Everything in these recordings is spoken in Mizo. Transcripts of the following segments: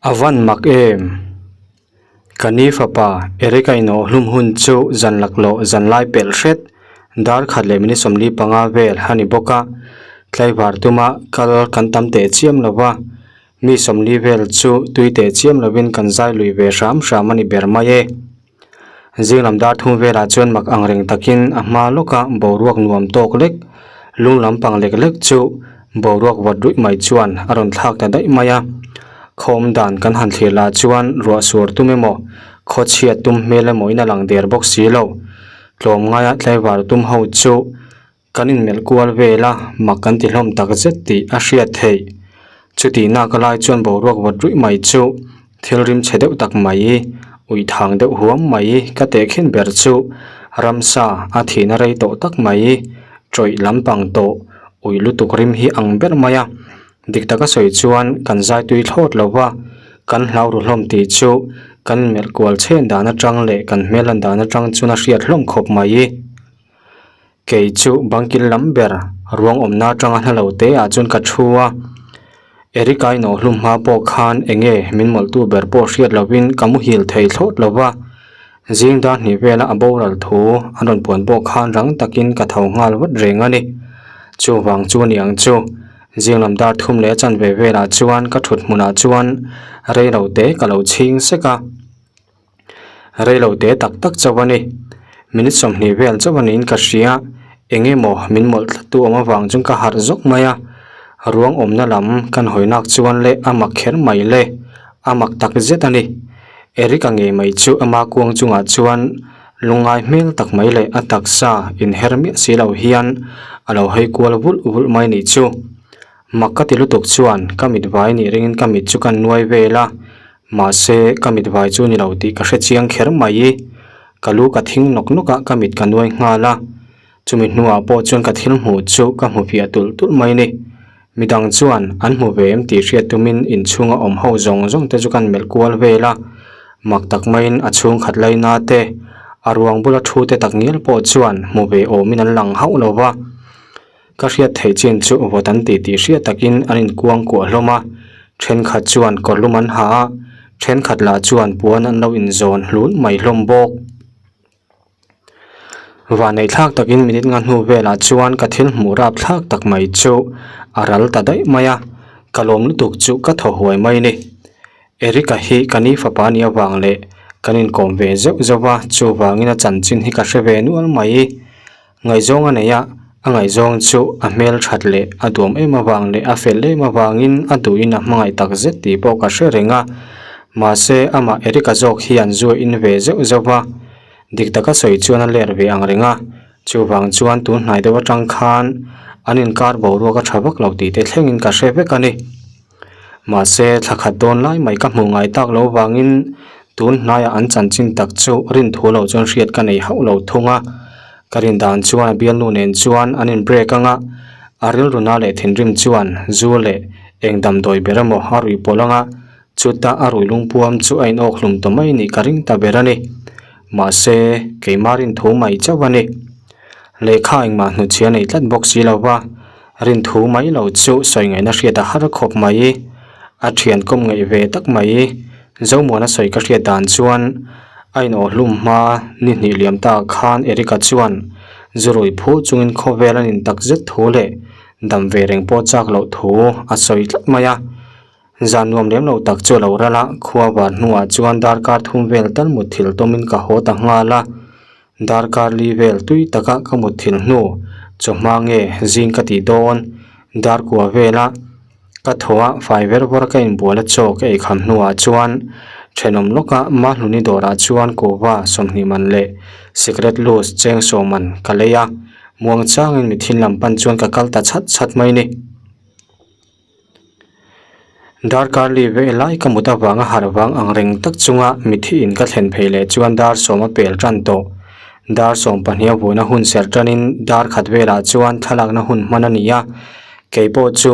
A van mak em? Ka ni fapa Eric a inawh hlum hun chu zan laklawh zan lai pelh hret dar khat leh minute 45 vel a ni bawk a, tlaivar tuma kal kan tam teh chiam lo va, mi 40 vel chu tui teh chiam lovin kan zai lui ve hram hram a ni ber mai e. Zing lam dar thum velah chuan mak ang reng takin a hma lawka boruak nuam tawk lek, lung lampang lek lek chu boruak vawt ruih mai chuan a rawn thlak ta daih mai a. Khawm dan kan han thlir lah chuan ruah sur tum emaw, khaw chhiat tum hmel emaw in a lang der bawk si lo. Tlawmngaia tlaivar tum ho chu Kan inmelh kual vel a, mak kan ti hlawm tak zet tih a hriat theih. Chutih nak lai chuan boruak vawt ruih mai chu thil rim chhe deuh tak mai, ui thang deuh huam mai ka tehkhin ber chu ramsa a thihna rei tawh tak mai, tawih lampang tawh ui lutuk rim hi ang ber mai a. Dik taka sawi chuan kan zai tui thlawt lo va, kan hlau ru hlawm tih chu kan inmelh kual chhen dan atang leh kan hmel lan dan atang chuan a hriat hlawm khawp mai. Kei chu bangkil lam ber ruang awmna atanga hla lo te ah chuan ka thu a, Erica i nawh hlum hma pawh khan enge min mawlhtu ber pawh hriat lovin ka muhil thei thlawt lo va, zing dar hnih vela a boral thu an rawn puan pawh khan rang takin ka tho nghal vat reng a ni. Chuvang chu a ni ang chu, zing lam dar thum leh a chanve velah chuan ka thut hmunah chuan rei lo te ka lo chhing sek a. Rei lo te tak tak chauh a ni. Minute 20 vel chauh a niin ka hria. Eng emaw min mawlh tlat tu awm avang chuan ka harh zawk mai a. Ruang awmna lam kan hawi nak chuan le a mak kher mai le. A mak tak zet a ni. Eric-a ngei mai chu ama kuang chungah chuan lungngai hmel tak mai leh a taksa inher miah si lo hian a lo hawi kual vulh vulh mai nih chu. Mak ka ti lutuk chuan ka mit vai nih ringin ka mit chu ka nuai vel a. Mahse, ka mit vai chu ni lo tih ka hre chiang kher mai. Ka lu ka thing nawk nawk a, ka mit ka nuai nghal a. Chumi hnuah pawh chuan ka thil hmuh chu ka hmu fiah tulh tulh mai ni. Midang chuan an hmu ve em tih hriat tumin inchhunga awm ho zawng zawng te chu kan melh kual vel a. Mak tak maiin a chhungkhat laina te, a ruang bula thu te takngial pawh chuan hmu ve awmin an lang hauh lo va. Ka hriat theih chin chu vawt an tih tih hriat takin an inkuang kuah hlawm a, thenkhat chuan kawrlum an ha a, thenkhat lah chuan puan an lo inzawn hlun mai hlawm bawk. Vanneih thlak takin minute nga hnu velah chuan ka thil hmuh rap thlak tak mai chu a ral ta daih mai a, ka lawm lutuk chu ka thaw huai mai a ni. Eric-a hi ka ni fapa nih avang leh kan inkawm ve zeuh zeuh a, chuvangin a chanchin hi ka hre ve nual mai. Ngaihzawng a nei a, a ngaihzawng chu a hmel that leh a duam em avang leh a fel em avangin a duhin a hmangaih tak zet tih pawh ka hre reng a. Mahse, amah Eric-a zawk hian zu a in ve zeuh zeuh va, dik taka sawi chuan a ler ve ang reng a. Chuvang chuan tun hnai deuh atang khan an inkar boruak a tha vak lo tih te thlengin ka hre vek a ni. Mahse, thla khat dawn lai mai ka hmuh ngai tak lo vangin tun hnaiah an chanchin tak chu rin thu lo chuan hriat ka nei hauh lo thung a. Ka rin dan chuan a bialnu nen chuan an in break anga, a rilruna leh thinrim chuan zu leh eng damdawi ber emaw a ruih pawlh anga, chuta a rui lungpuam chu a inawk hlum ta mai nih ka ring ta ber a ni. Mahse, keimah rin thu mai chauh a ni. Lehkha engmah hnutchhia nei tlat bawk si lo va. Rin thu mai lo chu sawi ngaihna hriat a har khawp mai. A thian kawm ngaih ve tak mai. Zomuana sawi ka hriat dan chuan a inawh hlum hma ni hnih liam ta khan Eric-a chuan zurui phu chungin khawvel an in tak zet thu leh dam ve reng pawh chak loh thu a sawi tlat mai a. Zan nuam lem lo tak chu a lo ral a, khua var hnuah chuan darkar thum vel tal mutthilh tawmin ka haw ta nghal a. Darkar li vel tui taka ka mutthilh hnu chawhma nge zing ka tih dawn dar kua vela ka thaw a fai ver vawr ka inbual a chaw ka eikham hnuah chuan thenawm lawka Mahluni dawrah chuan kuhva 20 man leh sikret loose cheng sawm man ka lei a, muang changin mithin lam pan chuan ka kal ta chhat chhat mai ni. Darkar li ve lai ka mut avanga harh vang ang reng tak chunga mithi in ka thlen phei leh chuan dar sawm a pel tan tawh. Dar 12 a vuina hun ser tanin dar khat velah chuan thlalakna hun hman a ni a, kei pawh chu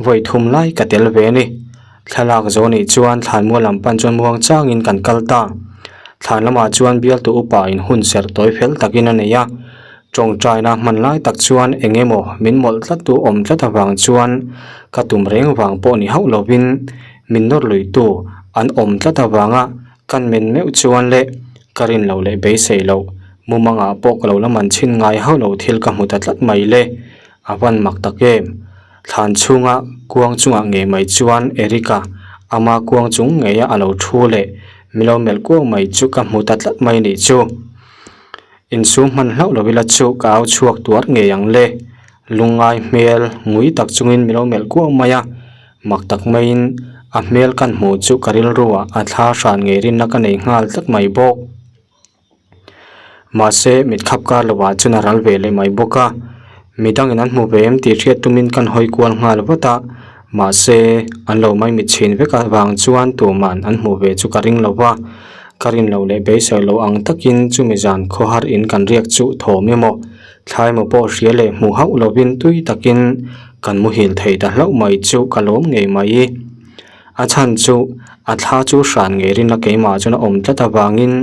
vawi thum lai ka tel ve a ni. Thlalak zo nih chuan thlanmual lam pan chuan muang changin kan kal ta. Thlan lamah chuan bialtu upa in hun ser tawi fel takin a nei a. Tawngtaina hman lai tak chuan eng emaw min mawlh tlat tu awm tlat avang chuan ka tum reng vang pawh ni hauh lovin Min nawr luitu an awm tlat avanga kan men meuh chuan leh ka rin loh leh beisei loh mumangah pawh ka lo la man chhin ngai hauh lo thil ka hmu ta tlat mai le. A van mak tak em? Thlan chhunga kuang chungah ngei mai chuan Eric-a ama kuang chung ngeia a lo thu leh mi lo melh kuau mai chu ka hmu ta tlat mai nih chu. Insum hman hlauh lo ila chu ka au chhuak tuar ngei ang le. Lungngai hmel ngui tak chungin mi lo melh kuau mai a, mak tak maiin a hmel kan hmuh chu ka rilruah a thla hran ngei rinna ka nei nghal tlat mai bawk. Mahse mit khap kar lovah chuan a ral ve leh mai bawk a, midangin an hmu ve em tih hriat tumin kan hawi kual nghal vat a, mahse an lo mai mit chhin vek avang chuan tuman an hmuh ve chu ka ring lo va. Ka rin loh leh beisei loh ang takin chumi zan khawhar in kan riak chu thawm emaw, thlai emaw pawh hria leh hmu hauh lovin tui takin kan muhil thei ta hlauh mai chu ka lawm ngei mai. A chhan chu a thla chu hran ngei rinna keimah chuan a awm tlat avangin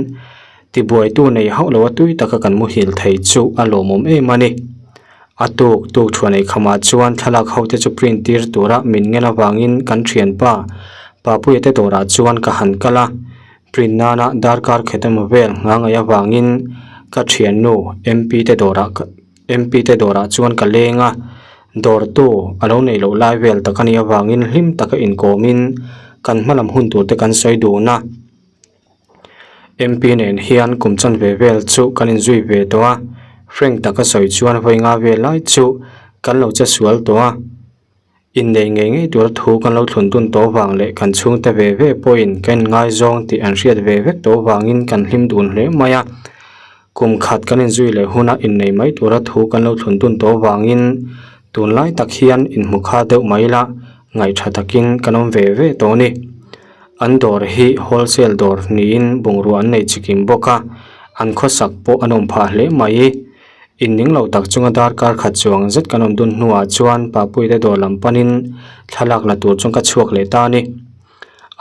tibuaitu nei hauh loa tui taka kan muhil thei chu a lawmawm em a ni. A tuk tuk thuan ei khamah chuan thlalak ho te chu print tir tura min ngen avangin kan thianpa Papuia te dawrah chuan ka han kal a, print nana darkar khet emaw vel nghah ngaih avangin ka thiannu MP te dawrah MP te dawrah chuan ka leng a, dawrtu a lo neih loh lai vel tak a nih avangin hlim taka inkawmin kan hmalam hun tur te kan sawi dun a. MP nen hian kum chanve vel chu kan inzui ve tawh a, Frank taka sawi chuan vawi nga vel lai chu kan lo che sual tawh a, innei ngei ngei tura thu kan lo thlun dun tawh vang leh kan chhungte ve ve pawhin ka inngaizawng tih an hriat ve vek tawh vangin kan hlim dun hle mai a, kum khat kan inzui leh huna innei mai tura thu kan lo thlun dun tawh vangin tunlai tak hian inhmu kha deuh mai la ngaihṭha takin kan awm ve ve tawh a ni. An dawr hi wholesale dawr niin bungrua an nei chikim bawk a, an khawsak pawh an awm phah hle mai. Inning lo tak chunga darkar khat chuang zet kan awm dun hnuah chuan Papuite dawr lam panin thlalak la tur chuan ka chhuak leh ta a ni.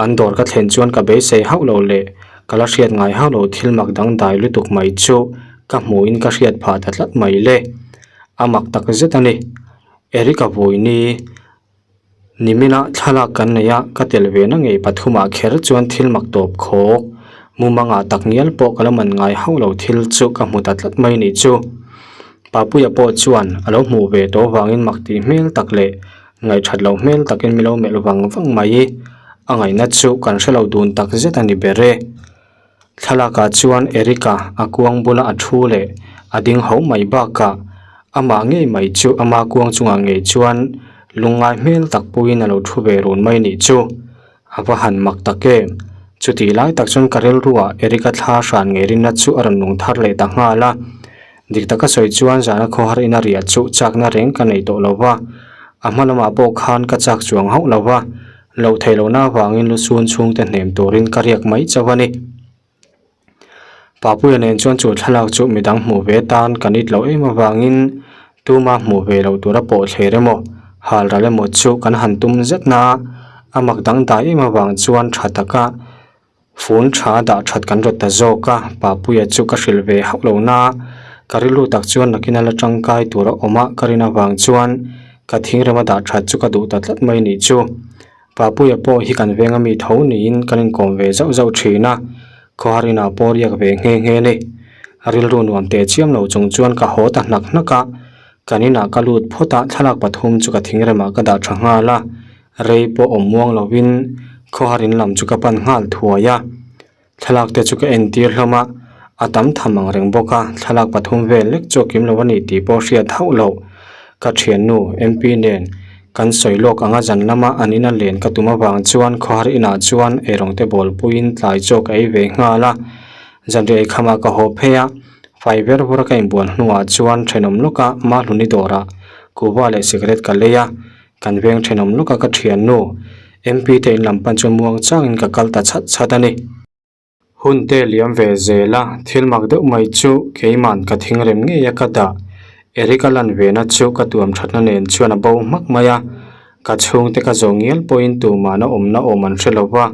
An dawr ka thlen chuan ka beisei hauh lo leh ka la hriat ngai hauh lo thil mak dangdai lutuk mai chu ka hmuhin ka hriat phah ta tlat mai le. A mak tak zet a ni. Eric-a vawiini. Nimina thlalak kan nei a, ka tel ve na ngei pathumah kher chuan thil mak tawp khawk. Mumangah tak ngial pawh ka la man ngai hauh lo thil chu ka hmu ta tlat mai nih chu. Papuia pawh chuan a lo hmuh ve tawh vangin mak tih hmel tak leh ngaihthat loh hmel takin mi lo melh vang vang mai. A ngaihna chu kan hre lo dun tak zet a ni ber e. Thlalakah chuan Eric-a a kuang bula a thu leh a ding ho mai bakah amah ngei mai chu ama kuang chungah ngei chuan lungngai hmel tak puiin a lo thu ve run mai nih chu. A va han mak tak em! Chutih lai tak chuan ka rilruah Eric-a thla hran ngei rinna chu a rawn nung thar leh ta nghal a. Dik taka sawi chuan zana khawhar ina riah chu chakna reng ka nei tawh lo va, a hma lamah pawh khan ka chak chuang hauh lo va. Loh theih lohna avangin lu chhun chhungte hnem turin ka riak mai chauh a ni. Papuia nen chuan chu thlalak chu midang hmuh ve tan kan it loh em avangin tuma hmuh ve loh tura pawh thler emaw hal ral emaw chu kan han tum zet na a, a mak dangdai em avang chuan tha taka Phone tha dah that kan rawt ta zawk a, Papuia chu ka hrilh ve hauh lo na, ka rilru tak chuan nakin a la tangkai tur a awm a ka rin avang chuan ka thingrema dah that chu ka duh ta tlat mai nih chu. Papuia pawh hi kan venga mi tho niin kan inkawm ve zauh zauh thin a, khawhar inah pawh riak ve nghe nghe ni. Rilru nuam teh chiam lo chung chuan ka haw ta hnak hnak a, kan inah ka lut phawt a, thlalak pathum chu ka thingremah ka dah tha nghal a, Rei pawh awm muang lovin khawhar in lam chu ka pan nghal thuai a, thlalak te chu ka entir hlawm a, a tam tham ang reng bawk a, thlalak pathum vel lek chu a kim lo a ni tih pawh hriat hauh loh. Ka thiannu MP nen kan sawi lawk anga zan lama an ina len ka tum avang chuan khawhar inah chuan eirawng te bawl puiin tlai chaw ka ei ve nghal a, zanriah eikhamah ka haw phei a, fai ver vawr a ka inbual hnuah chuan thenawm lawka Mahluni dawrah kuhva leh cigarette ka lei a, Kan veng thenawm lawka ka thiannu MP te in lam pan chuan muang changin ka kal ta chhat chhat a ni. Hun te liam ve zel a, thil mak deuh mai chu keiman ka thing rem ngei a ka dah. Eric a lan ve na chu ka tuam thatna nen chuan a bo hmak mai a, ka chhungte ka zawh ngial pawhin tumahna awmna awm an hre lo va,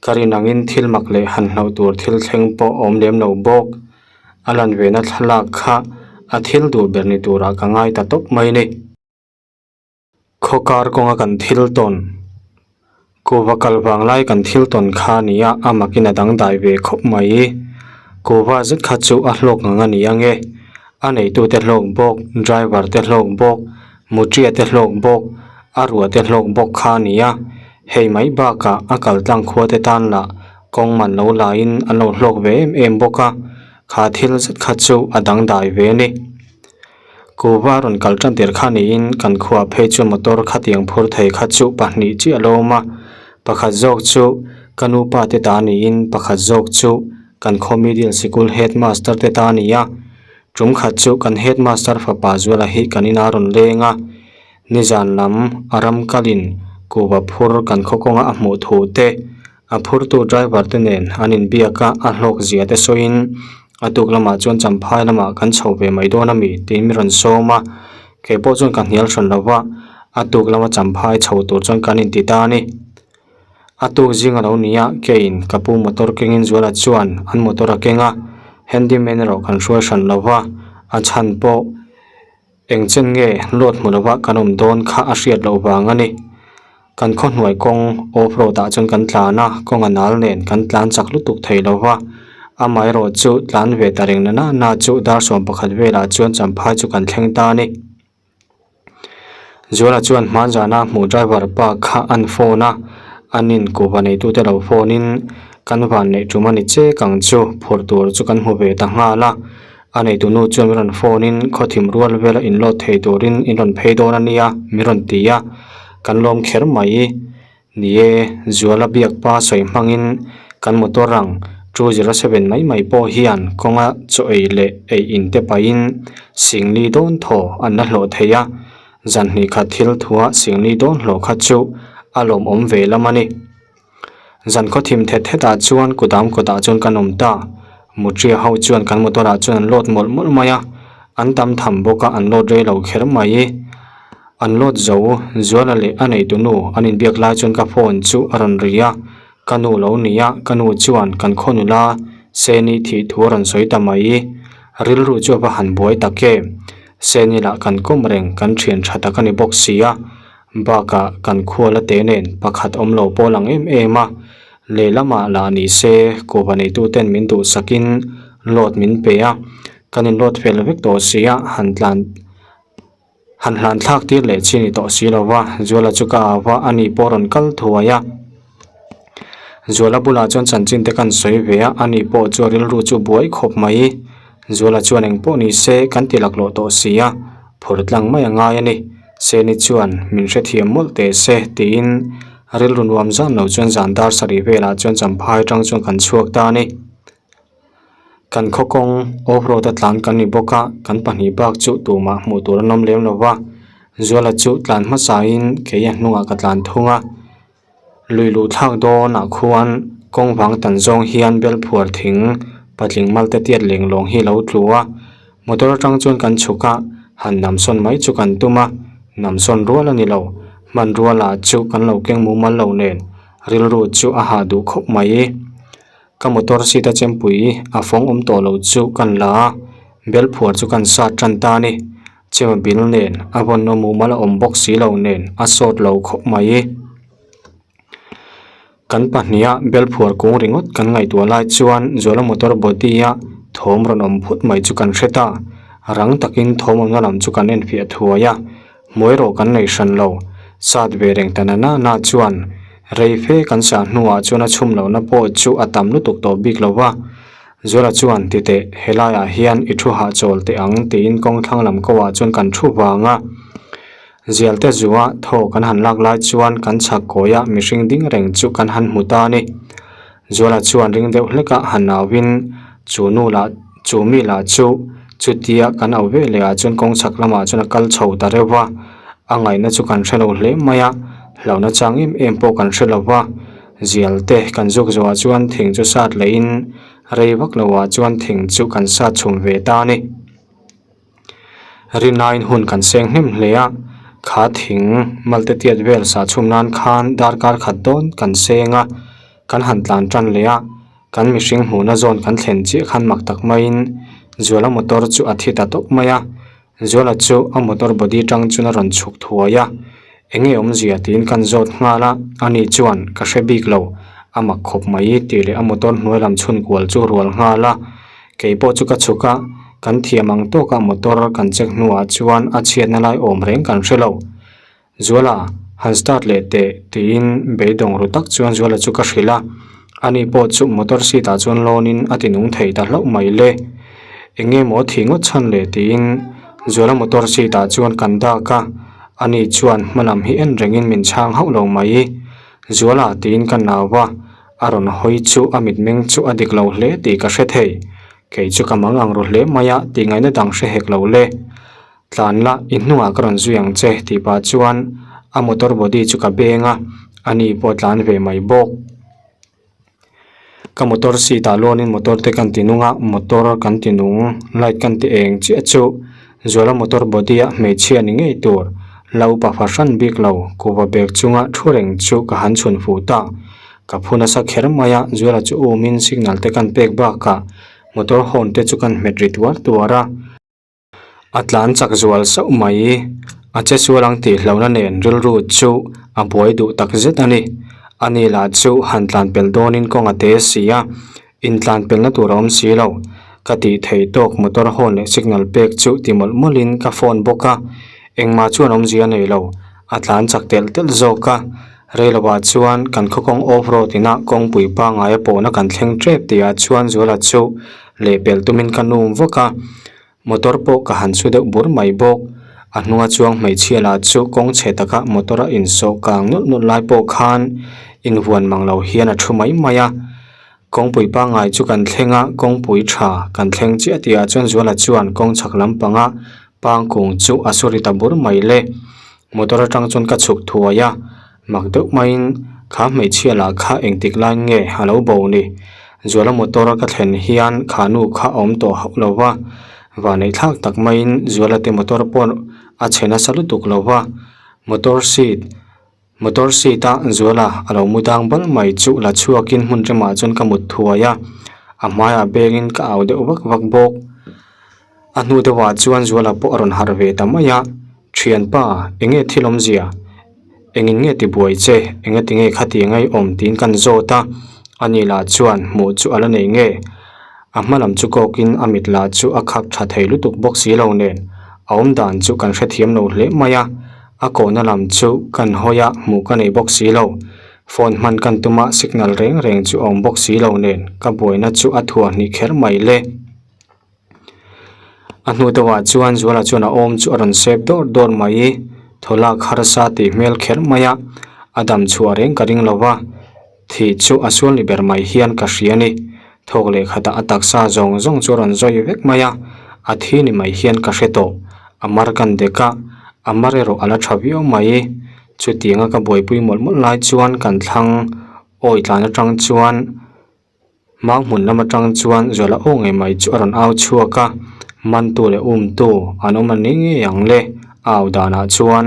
ka rin angin thil mak leh han hlauh tur thil thleng pawh a awm lem lo bawk. A lan ve na thlalak kha a thil duh ber ni turah ka ngai ta tawp mai ni. Khawkar kawnga kan thil tawn. Kuhva kal vang lai kan thil tawn kha a ni a, a makin a dangdai ve khawp mai. Kuhva zet kha chu a hlawk ngang a ni ang e. A neitute hlawk bawk, driver te hlawk bawk, mutria te hlawk bawk, a rua te hlawk bawk kha a ni a. Hei mai bakah a kal tlang khua te tan lah kawng man lo laiin an lo hlawk ve em em bawk a, kha thil zet kha chu a dangdai ve a ni. Kuhva rawn kal tan tir kha niin kan khuah phei chu motor khatiang phur thei kha chu pahnih chiah a lo awm a, pakhat zawk chu ka nupa te ta niin pakhat zawk chu kan khaw middle sikul headmaster te ta a ni a, tum khat chu kan headmaster fapa Zuala hi kan inah a rawn leng a, nizan lam a ram kalin kuhva phur kan khaw kawnga a hmuh thu te A phurtu driver te nen an inbiak a, a hlawk zia te sawiin a tuk lamah chuan Champhai lamah kan chho ve mai dawn a mi tiin min rawn sawm a, kei pawh chuan ka hnial hran lo va, a tuk lama Champhai chho tur chuan kan inti ta a ni. A tuk zing a lo ni a, keiin ka pu motor kengin Zuala chuan an motor a keng a, handyman erawh kan hruai hran lo va, a chhan pawh Eng chen nge load hmu lova kan awm dawn kha a hriat loh vang a ni. Kan khaw hnuai kawng off road ah chuan kan tlan a, kawng a nal nen kan tlan chak lutuk thei lo va. Amaherawh chu tlan ve ta reng na na na chu dar 11 velah chuan Champhai chu kan thleng ta a ni. Zuala chuan hmanzana hmuh driver pa kha an phone a, an in kuhva neitute lo phone in kan van neih tum a ni chek ang chu phur tur chu kan hmu ve ta nghal a. A neitu nu chuan min rawn phone in khawthim rual vela in load thei turin in rawn phei dawn a nia min rawn ti a, kan lawm kher mai. Ni e, Zuala biak pa sawi hmangin kan motor ang 207 mai mai pawh hian kawnga chaw ei leh ei in te pahin singli dawn thaw an la hlawh thei a, zan hnih khat thil thuah singli dawn hlawh kha chu a lawmawm ve lam a ni. Zan khaw thim thet thet ah chuan kudam kawtah chuan kan awm ta. Mutria ho chuan kan motor ah chuan an load mawlh mawlh mai a, an tam tham bawk a an load rei lo kher mai. An load zo, Zuala leh a neitu nu an inbiak lai chuan ka phone chu a rawn ri a, ka nu lo ni a, ka nu chuan kan khaw nula Seni thih thu a rawn sawi ta mai. Rilru chu a va han buai tak em. Seni lah kan kawm reng kan thian tha tak a ni bawk si a. Bakah kan khuala te nen pakhat awm lo pawh lang em em a, lehlamah lah ni se kuhva neituten min duhsakin load min pe a, kan in load fel vek tawh si a, han tlan han hlan thlak tir leh chi ni tawh si lo va, Zuala chu ka au va, ani pawh rawn kal thuai a. Zuala bulah chuan chanchin te kan sawi ve a, ani pawh chu a rilru chu buai khawp mai. Zuala chuan engpawh ni se kan ti laklawh tawh si a, phur tlang mai a ngai a ni. Seni chuan min hrethiam mawlh teh se tiin rilru nuam zan lo chuan zan dar sarih velah chuan Champhai atang chuan kan chhuak ta a ni. Kan khaw kawng off road a tlan kan ni bawk a, kan pahnih bak chu tumah hmuh tur an awm lem lo va, Zuala chu tlan hmasain kei a hnungah ka tlan thung a. Lui luh thlak dawnah khuan kawng vang tan zawng hian bel phuar thing patling mal te tiat leng lawng hi a lo tlu a, motor atang chuan kan chhuk a, han namsawn mai chu kan tum a, namsawn rual a ni lo, hmanrua lah chu kan lo keng mumal lo nen rilru chu a hah duh khawp mai. Ka motor seat a chempui a fawng awm tawh lo chu kan la a, bel phuar chu kan sat tan ta a ni. Chema bil nen a vawn awm mumal a awm bawk si lo nen a sawt lo khawp mai. Kan pahniha bel phuar kung ringawt kan ngaihtuah lai chuan Zuala motor body a thawm rawn awm phut mai chu kan hre ta. Rang takin thawm awmna lam chu kan enfiah thuai a. Hmuai rawh kan nei hran lo. Sat ve reng ta na na na chuan rei fe kan sah hnuah chuan a chhum lohna pawh chu a tam lutuk tawh bik lo va. Zuala chuan titeh helaiah hian i thu hahchawl teh ang tiin kawng thlang lam ko ah chuan kan thu vang a. Zialte zua thaw kan han lak lai chuan kan chhak kawiah mihring ding reng chu kan han hmu ta a ni. Zuala chuan ring deuh hlekah han auin chu nu lah chu mi lah chu chutia kan au ve leh ah chuan kawng chhak lamah chuan a kal chho ta reuh va, a ngaihna chu kan hre lo hle mai a, hlauhna chang em em pawh kan hre lo va, zial te kan zuk zawhah chuan thing chu sat lehin rei vak lohah chuan thing chu kan sat chhum ve ta a ni. Rinaiin hun kan seng hnem hle a, kha thing malte tiat vel sah chhum nan khan darkar khat dawn kan seng a, kan han tlan tan leh a, kan mihring hmuhna zawn kan thlen chiah khan mak tak maiin Zuala motor chu a thi ta tawp mai a, Zuala chu a motor body tang chuan a rawn chhuk thuai a. Enge awmzia tiin kan zawt nghal a, ani chuan ka hre bik lo, a mak khawp mai tih leh a motor hnuai lam chhun kual chu rual nghal a. Kei pawh chu ka chhuk a, kan thiam ang tawka motor kan check hnuah chuan a chhiatna lai awm reng kan hre lo. Zuala, han start leh teh tiin beidawng ru tak chuan Zuala chu ka hrilh a, ani pawh chu motor seat ah chuan lawnin a ti nung thei ta hlauh mai le. Eng nge maw thih ngawt chhan le tiin Zuala motor seat ah chuan kan dak a, ani chuan hma lam hi en rengin min chhang hauh lo mai. Zuala tiin ka nau a, a rawn hawi chu a mitmeng chu a dik lo hle tih ka hre thei. Kei chu ka mang ang ru hle mai a tih ngaihna dang hre hek lo le. Tlan la, i hnungah ka rawn zui ang che tih pah chuan a motor body chu ka beng a, ani pawh tlan ve mai bawk. Ka motor seat ah lawnin motor te kan ti nung a, motor kan ti nung, light kan ti eng chiah chu Zuala motor body a hmeichhia ni ngei tur la upa fahran bik lo, kuhva bag chunga thu reng chu ka han chhun fuh ta. Ka phu nasa kher mai a, Zuala chu umin signal te kan pek bakah motor horn te chu kan hmet ri tuar tuar a. A tlan chak zual sauh mai. A che sual ang tih hlauhna nen rilru chu a buai duh tak zet a ni. Ani lah chu han tlan pel dawnin kawng a te si a, intlan pelna tur a awm si lo. Ka tih theih tawk motor horn leh signal pek chu ti mawlh mawlhin ka phone bawk a, engmah chuan awmzia nei lo. A tlan chak telh telh zawk a, reiloah chuan kan khaw kawng off road inah kawngpui pangngaia pawhna kan thleng tep tihah chuan Zuala chu lehpelh tumin ka num vak a, motor pawh ka han su deuh bur mai bawk. A hnunga chuang hmeichhia lah chu kawng chhe taka motor a insawh kang nawlh nawlh lai pawh khan invuan mang lo hian a thu mai mai a. Kawngpui pangngai chu kan thleng a, kawngpui tha kan thleng chiah tihah chuan Zuala chuan kawng chhak lampanga pangkung chu a su ri ta bur mai le. Motor atang chuan ka chhuk thuai a, mak deuh maiin kha hmeichhia lah kha engtik lai nge a lo bo ni. Zuala motor ka thlen hian kha nu kha a awm tawh hauh lo va, vanneih thlak tak maiin Zuala te motor pawh a chhe nasa lutuk lo va, motor seat motor seat a Zuala a lo mu dang bal mai chu la chhuakin hmun remah chuan ka mut thuai a, a hmaiah bengin ka au deuh vak vak bawk. A hnu deuhah chuan Zuala pawh a rawn harh ve ta mai a, Thianpa, enge thil awmzia? Engin nge ti buai che? Enge ti nge khati ngai awm tiin kan zawt a, ani lah chuan hmuh chu a la nei nge? A hma lam chu kawkin a mit lah chu a khak tha thei lutuk bawk si lo nen, a awm dan chu kan hrethiam lo hle mai a, a kawhna lam chu kan hawi a, hmuh ka nei bawk si lo. Phone hman kan tum a, signal reng reng chu a awm bawk si lo nen, ka buaina chu a thuah hnih kher mai le. A hnu deuhah chuan Zuala chuan a awm chu a rawn sep dawr dawr mai. Thaw lak harsa tih hmel kher mai a, a dam chhuah reng ka ring lo va, thih chu a sual ni ber mai hian ka hria a ni. Thawk leh khatah a taksa zawng zawng chu a rawn zawi vek mai a, a thi ni mai hian ka hre tawh. A mar kan dek a, a mar erawh a la tha viau mai. Chutianga ka buaipui mawlh mawlh lai chuan kan thlang awi tlan atang chuan. Mau hmun lam atang chuan Zuala aw ngei mai chu a rawn au chhuak a, mantu leh umtu an awm a ni ngei ang le a au danah chuan.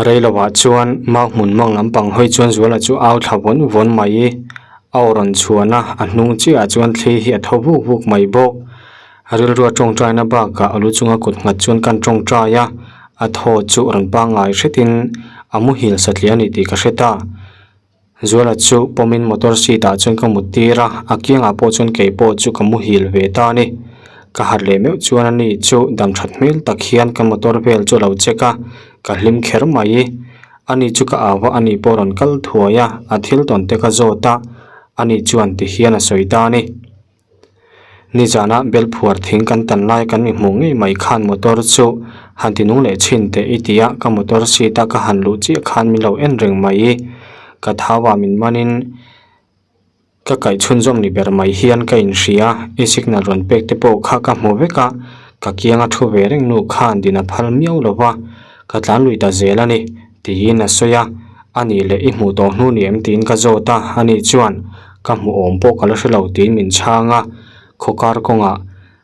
Rei lovah chuan mau hmun mawng lampang hawi chuan Zuala chu au thla vawn vawn mai. A aw rawn chhuan a, a hnung chiahah chuan thli hi a tho vuk vuk mai bawk. A rilrua tawngtaina bakah a lu chunga kut nghat chuan kan tawngtai a, a thaw chu rawn pangngai hretin a muhil satliah a ni tih ka hre ta. Zuala chu pawmin motor seat ah chuan ka mut tir a, a kiangah pawh chuan kei pawh chu ka muhil ve ta a ni. Ka harh leh meuh chuan a ni chu dam that hmel tak hian ka motor vel chu a lo check a, ka hlim kher mai. A ni chu ka au a, a ni pawh a rawn kal thuai a, a thil tawn te ka zawt a, a ni chuan ti hian a sawi ta a ni. Nizana bel phuar thing kan tan lai kan mi hmuh ngei mai khan motor chu han ti nung leh chhin teh i ti a, ka motor seat a ka han luh chiah khan min lo en reng mai. Ka thau ah min manin ka kaih chhunzawm ni ber mai hian ka inhria, i signal rawn pek te pawh kha ka hmu vek a, ka kianga thu ve reng nu khan din a phal miau lo va, ka tlan lui ta zel a ni. Tiin a sawi a, a nih leh i hmuh tawh hnu ni em tiin ka zawt a, a nih chuan ka hmuh awm pawh ka la hre lo tiin min chhang a, khawkar kawngah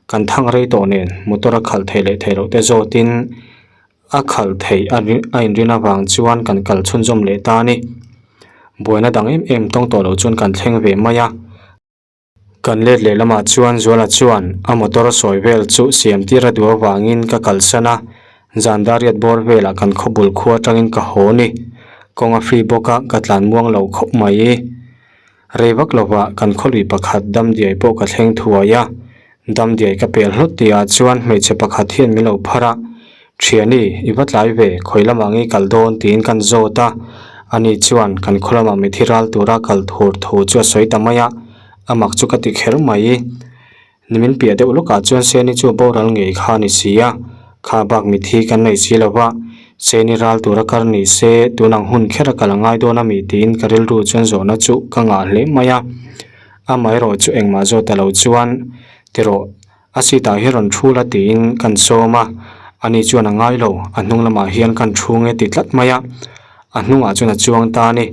kan thang rei tawh nen motor a khalh theih leh theih loh te zawtin a khalh theih a inrin avang chuan kan kal chhunzawm leh ta a ni. Buaina dang em em tawng tawh loh chuan kan thleng ve mai a. Kan let leh lamah chuan Zuala chuan a motor sawi vel chu siam tir a duh avangin ka kalsan a. Zan dariat bawr velah kan khawbul khua atangin ka haw ni. Kawng a free bawk a, ka tlan muang lo khawp mai. Rei vak lovah kan khawlui pakhat damdiai pawh ka thleng thuai a. Damdiai ka pel hlawt tihah chuan hmeichhe pakhat hian min lo phar a, Thiani, i va tlai ve, khawi lamah nge i kal dawn? tiin kan zawt a. Ani chuan kan khaw lamah mithi ral tura kal thur thu chu a sawi ta mai a, a mak chu ka ti kher mai. Nimin piah deuh lawkah chuan Seni chu boral ngei kha a ni si a, kha bak mithi kan nei si lo va, Seni ral tura kar ni se tun ang hun kher a kal a ngai dawn a mi tiin ka rilru chuan zawhna chu ka ngah hle mai a. Amaherawh chu engmah zawt ta lo chuan tirawh a seat ah hian rawn thu la tiin kan sawm a, ani chuan a ngai lo, a hnung lamah hian kan thu nge ti tlat mai a, a hnungah chuan a chuang ta a ni.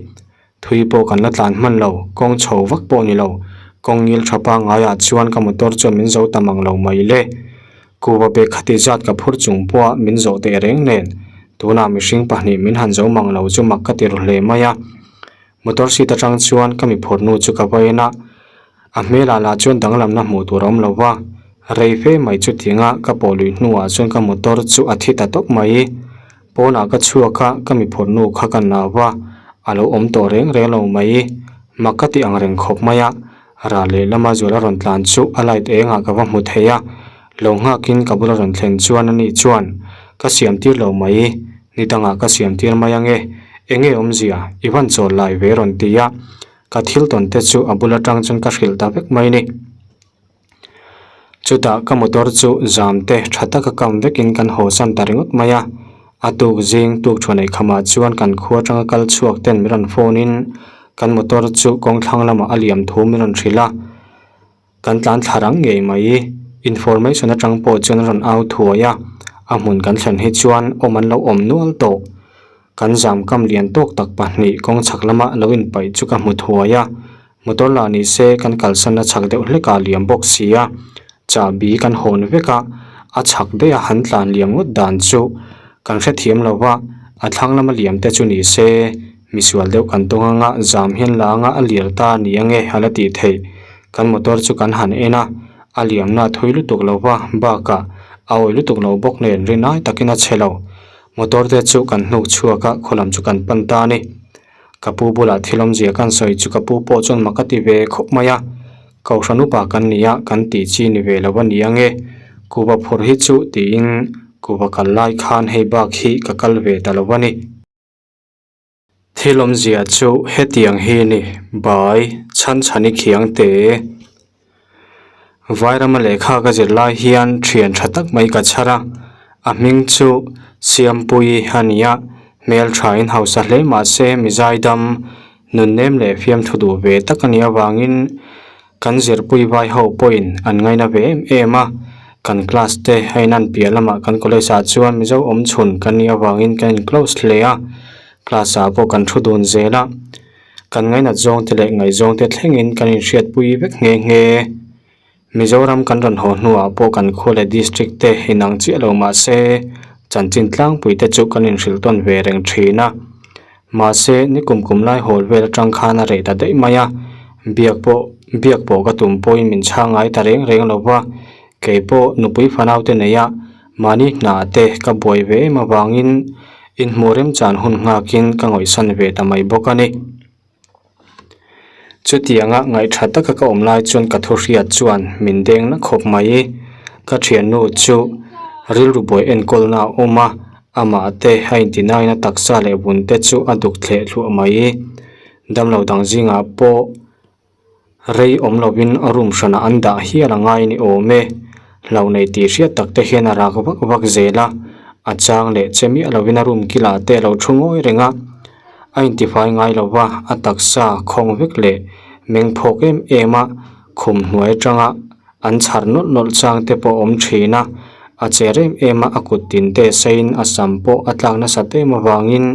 Thui pawh kan la tlan hman lo, kawng chho vak pawh ni lo. Kawng ngil tha pangaiah chuan ka motor chuan min zo ta mang lo mai le. Kuva bag khati zat ka phur chung pawha min zawh teh reng nen, tunah mihring pahnih min han zo mang lo chu mak ka ti ru hle mai a. Motor seat atang chuan ka mi phurnu chu ka va en a, a hmelah lah chuan danglamna hmuh tur a awm lo va. Rei fe mai chutianga ka pawh lui hnuah chuan ka motor chu a thi ta tawp mai. Pawnah ka chhuak a, ka mi phawrhnu kha ka nau a, a lo awm tawh reng reng lo mai. Mak ka ti ang reng khawp mai a, ral lehlama zual a rawn tlan chu a light engah ka va hmu thei a, lo nghakin ka bula rawn thlen chuan ani chuan, Ka siam tir lo mai, ni dangah ka siam tir mai ange, enge awmzia, i van chawl lai ve rawn ti a, ka thil tawn te chu a bul atang chuan ka hrilh ta vek mai ni. Chutah ka motor chu zam te tha taka kam vekin kan haw san ta ringawt mai a, a tuk zing tuk thuan ei khamah chuan kan khua atanga kal chhuak ten min rawn phone in kan motor chu kawng thlang lamah a liam thu min rawn hrilh a, kan tlan thla rang ngei mai. Information atang pawh chuan a rawn au thuai a, a hmun kan thlen hi chuan awm an lo awm nual tawh. Kan zam kam lian tawk tak pahnih kawng chhak lama lo inpaih chu ka hmu thuai a, Motor lah ni se kan kalsan a chhak deuh hlek a liam bawk si a, chahbi kan hawn vek a, a chhak daih a han tlan liam ngawt dan chu kan hrethiam lo va, a thlang lama liam te chu ni se misual deuh kan tawng anga zam hian la anga a liar ta ni ange a la tih theih. Kan motor chu kan han en a, a liamna a thui lutuk lo va, bakah a awih lutuk lo bawk nen rinai takin a chhe lo. Motor te chu kan hnuk chhuak a, khawlam chu kan pan ta a ni. Ka pu bulah thil awmzia kan sawi chu ka pu pawh chuan mak a ti ve khawp mai a, Kohhran upa kan ni a, kan tih chi ni ve lo a ni ange, Kuva phur hi chu tiin Kuva kal lai khan hei bak hi ka kal ve ta lo a ni. Thil awmzia chu hetiang hi a ni, Bai, chhan chhan i khiang te. Vairama lehkha ka zir lai hian thian tha tak mai ka chhar a, a hming chu Siampuii a ni a, hmeltha in hausa hle mah se mizaidam nunnem leh fiamthu duh ve tak a nih avangin kan zirpui vai ho pawhin an ngaina ve em em a, kan class te a inan piah lamah kan college ah chuan Mizo awm chhun kan nih avangin kan in close hle a, class ah pawh kan thu dun zel a. Kan ngainat zawng te leh ngaihzawng te thlengin kan inhriatpui vek nghe nghe. Mizoram kan rawn haw hnuah pawh kan khua leh district te inang chiah lo mahse chanchin tlangpui te chu kan inhrilh tawn ve reng thin a. Mahse ni kum kum lai hawl vel atang khan a reh ta daih mai a, biak pawh biak pawh ka tum pawhin min chhang ngai ta reng reng lo va, kei pawh nupui fanau te nei a, Mahni hna te ka buai ve em avangin inhmuh remchan hun nghakin ka ngawihsan ve ta mai bawk a ni. Chutianga ngaihtha taka ka awm lai chuan ka thu hriat chuan min deng na khawp mai. Ka thiannu chu rilru buai enkawlna a awm a, amah te a intinaina taksa leh vun te chu a duk thleh thluah mai. Damlo dang zingah pawh Rei awm lovin room hranah an dah hial a ngai ni awm e. Hlo nei tih hriat tak te hian a rak vak vak zel a, a chang leh che miah lovin a room kilah te a lo thu ngawi reng a. A intifai ngai lo va, a taksa khawng vek leh meng phawk em em a, khum hnuai atanga an chhar nawlh nawlh chang te pawh a awm thin a. A cher em em a, a kut tin te seiin a sam pawh a tlak nasat em avangin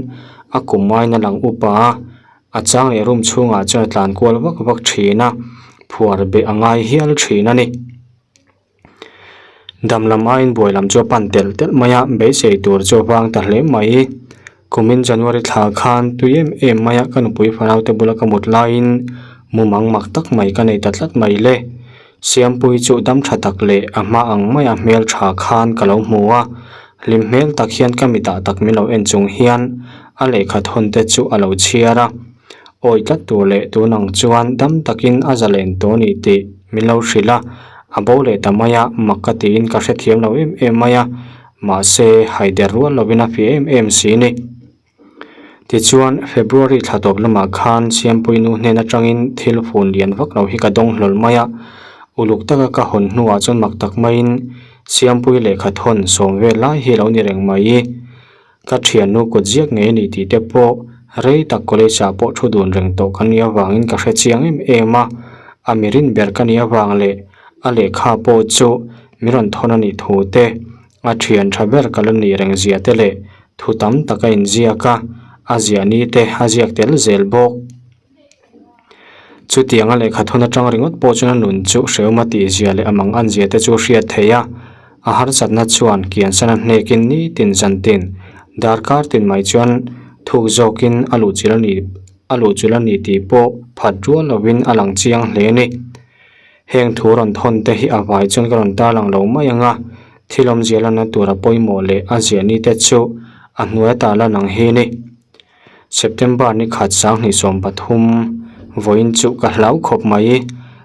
a kum aiin a lang upa a. A chang leh room chhungah chuan a tlan kual vak vak thin a, phuar beh a ngai hial thin a ni. Dam lam aiin buai lam chu a pan telh telh mai a, beisei tur chu a vang ta hle mai. Kumin January thla khan tui em em mai a ka nupui fanau te bula ka mut laiin mumang mak tak mai ka nei ta tlat mai le. Siampui chu dam tha tak leh a hma ang maia hmeltha khan ka lo hmu a. Hlim hmel tak hian ka mitah tak min lo en chung hian a lehkha thawn te chu a lo chhiar a. Awi tlat tur leh tun ang chuan dam takin a zalen tawh a ni tih min lo hrilh a, a bo leh ta mai a, mak ka tiin ka hrethiam lo em em mai a, mahse haider rual lovin a fiah em em si ni. Tichuan, February thla tawp lamah khan Siampui nu hnen atangin thil fun lian vak lo hi ka dawng hlawl mai a, uluk taka ka hawn hnuah chuan mak tak maiin Siampui lehkha thawn sawm vel lai hi a lo ni reng mai. Ka thiannu kut ziak ngei a ni tih te pawh rei tak college ah pawh thu dun reng tawh ka nih avangin ka hre chiang em em a, a mirin ber ka nih avang leh a lehkha pawh chu mi rawn thawn a nih thu te A thian tha ber ka la nih reng zia te leh thu tam tak a inziak a, a ziah ni te a ziak tel zel bawk. Chutiang a lehkha thawn atang ringawt pawh chuan a nun chu hrehawm a tih zia leh a mang an zia te chu hriat theih a, a harsatna chuan kiansan a hnekin nitin zantin darkar tin mai chuan thuk zawkin a luhchilh a ni a luhchilh a ni tih pawh phat rual lovin a lang chiang hle a ni. Heng thu rawn thawn te hi a vai chuan ka rawn tarlang lo mai ang a, thil awmzia lanna tura pawimawh leh a ziahni te chu a hnuai ata lan ang hi ni. September ni khat 2013 vawiin chu ka hlau khawp mai,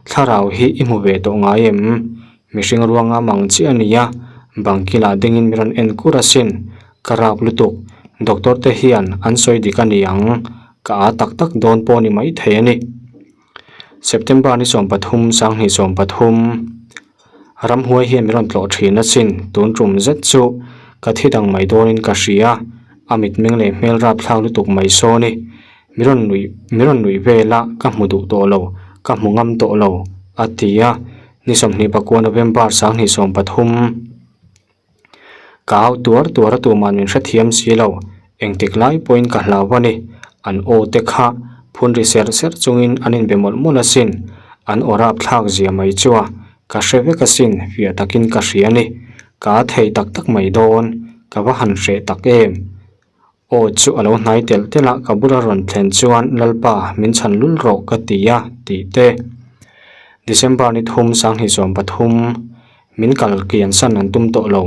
thlarau hi i hmu ve tawh ngai em? Mihring ruanga mang chiah a ni a, bang kilah dingin mi rawn en kur asin, ka rap lutuk, doctor te hian an sawi dik a ni ang, ka â tak tak dawn pawh ni maithei a ni. September ni 13 2013 Ramhuai hian min rawn tlawh thin asin tun tum zet chu ka thi dang mai dawnin ka hria a mitmeng leh hmel rapthlak lutuk mai saw ni min rawn nuih min rawn nuih vel a ka hmu duh tawh lo ka hmu ngam tawh lo a ti a ni 29 November 2013. Ka au tuar tuar a tuman min hrethiam si lo, engtik lai pawhin ka hlau a ni. An aw te kha phun ri serh serh chungin an inbe mawlh mawlh asin, an aw rapthlak zia mai chu a, ka hre vek asin, fiah takin ka hria a ni. Ka a thei tak tak mai dawn, ka va han hreh tak em. Aw chu a lo hnai telh telh a, ka bula rawn thlen chuan Lalpa min chhan lul rawh ka ti a tih te. December ni thum 2013 min kal kian san an tum tawh lo.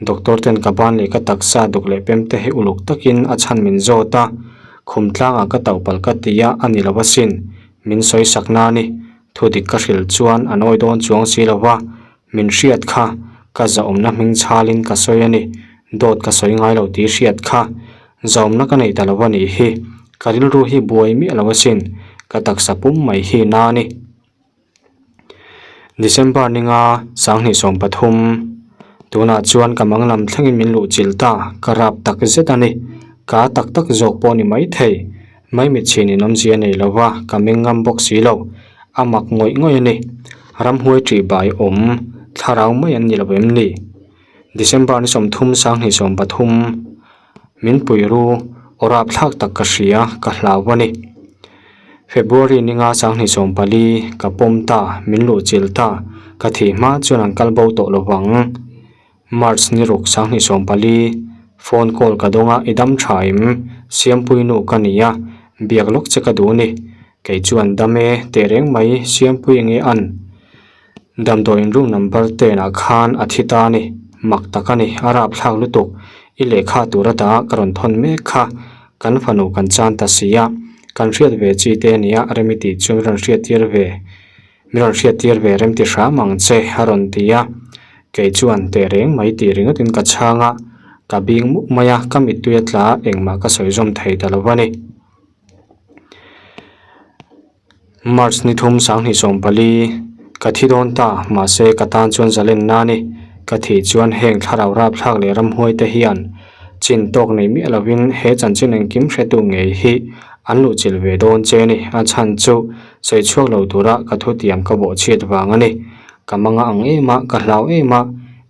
Doctor ten ka ban leh ka taksa duk leh pem te hi uluk takin a chhan min zawt a, khum tlangah ka tauh palh ka ti a, a ni lo asin. Min sawi sak na ni. Thu dik ka hrilh chuan an awi dawn chuang si lo va, Min hriat kha, ka zahawmna hming chhalin ka sawi a ni. Dawt ka sawi ngai lo tih hriat kha. Zahawmna ka nei ta lo a nih hi. Ka rilru hi buai miah lo asin. Ka taksa pum mai hi na a ni. December ninga 2013 Tunah chuan ka mang lam thlengin min luh chilh ta, ka rap tak zet a ni. Ka tak tak zawk pawh a ni maithei. Maimit chhin in awmzia nei lo va, ka meng ngam bawk si lo. A mak ngawih ngawih a ni. Ramhuai ṭih bai awm thlarau mai an ni lo em ni? December ni 30 2013 min pui ru aw rapthlak tak ka hria, ka hlau a ni. February ni nga 2024 ka pawm ta, min luhchilh ta, ka thih hma chuan an kal bo tawh lo vang. March ni ruk 2024, phone call ka dawng a, i dam tha em? Siampui nu ka ni a, biak lawk che ka duh ni. Kei chuan dam e, teh reng mai, Siampui enge an? Damdawiin room number ten ah khan a thi ta a ni, mak tak a ni, a rapthlak lutuk, i lehkha tur ata ka rawn thawn mek kha, kan fanu kan chan ta si a, kan hriat ve chi te a nia, Remi tih chu min rawn hriattir ve. Mi rawn hriattir ve rem ti hram ang che a rawn ti a, kei chuan teh reng mai tih ringawtin ka chhang a, ka bing mup mai a, ka mittui a tla a, engmah ka sawi zawm thei ta lo a ni. March ni thum 2014, ka thi dawn ta, mahse ka tan chuan zalenna a ni, ka thih chuan heng thlarau rapthlak leh ramhuai te hian chin tawk nei miah lovin he chanchin engkim hretu ngei hi an luhchilh ve dawn che a ni, a chhan chu Sawi chhuak lo tura ka thutiam ka bawh chhiat vang a ni. Ka manga ang em a, ka hlau em a,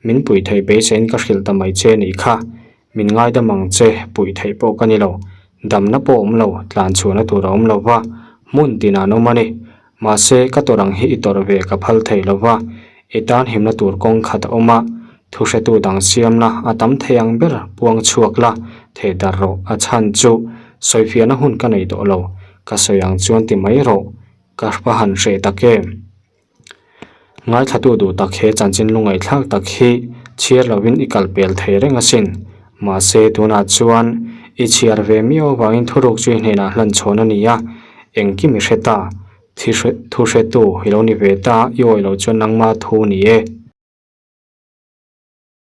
min puih theih beiseiin ka hrilh ta mai che nih kha. Min ngaidam ang che, puih theih pawh ka ni lo. Damna pawh awm lo, tlan chhuahna tur a awm lo va, hmun tinah an awm a ni. Mahse, ka tawrh ang hi i tawrh ve ka phal thei lo va, i tan himna tur kawng khat a awm a, thuhretu dang siamna a tam thei ang ber puang chhuak la, theh darh rawh, a chhan chu sawifiahna hun ka nei tawh lo. Ka sawi ang chuan ti mai rawh, ka va han hreh tak em? Ngaithlatu duh tak he chanchin lungaihthlak tak hi Chhiar lovin i kal pel thei reng asin. Mahse, tunah chuan i chhiar ve miau avangin thuruk chu i hnenah hlan chhawn a ni a, engkim i hre ta. Thi hre, thu hretu i lo ni ve ta, i awih loh chuan nangma thu ni e.